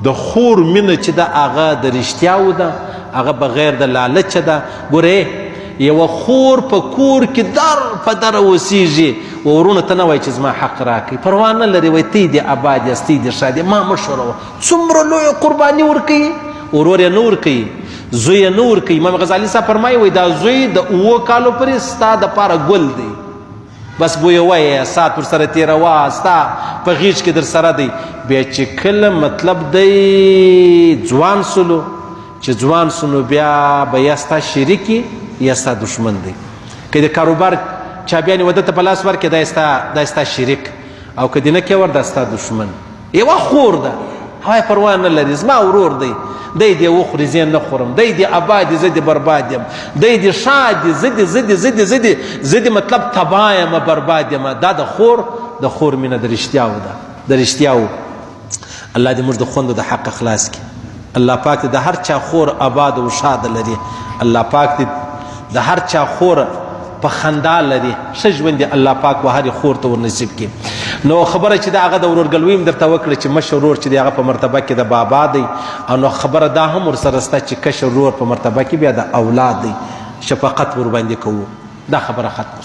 د خور مینه چې ده هغه د رښتیاو ده، هغه بغیر د لالچه ده. ګورې، یوه خور په کور کې در په در اوسېږي، ورونه ته نه وایي چې زما حق راکړئ، پروا نه لري، وایي تی دې اباد یاست، تی دې ښاد ما مه ښوروه. څومره لویه قرباني ورکوي، ورور یې نه ورکوي، زوی یې نه ورکوي. امام غزالي صاحب فرمایي، وایي دا زوی د 7 کالو پورې ستا دپاره ګل دی، بس بویوه یې، ساعت ورسره تېروه، ستا په غېږ کې در سره دی. بیا چې کله مطلب دی ځوان سولو، چې ځوان سو نو بیا به یا ستا شریک یا ستا دښمن دی. که د کاروبار چابیانې وده ته په لاس ورکړې، دا ستا شریک، او که دې نه کې ور، دا ستا دښمن. یوه خور ده، هغه پروا نه لري، زما ورور دی، دی دې وخوري زه نه خورم، دی دې اباد دی زه دې برباد یم، دی دې ښاد دی زه دې زه دې زه دې زه دې زه دې مطلب تباه یم، برباد یم. دا د خور مینه د رښتیاو ده، د رښتیاو. الله دې موږ د خوندو د حق خلاص کړي. الله پاک دې د هر چا خور اباد او ښاده لري. الله پاک دې د هر چا خور په خندا لري، ښه ژوند دې الله پاک و هرې خور ته ورنصیب کړي. نو خبره چې د هغه د ورورګلوي هم درته وکړه چې مشر ورور چې دی هغه په مرتبه کې د بابا دی، او نو خبره دا هم ورسره سته چې کشر ورور په مرتبه کې بیا د اولاد دی، شفقت ورباندې کوو. دا خبره ختمه.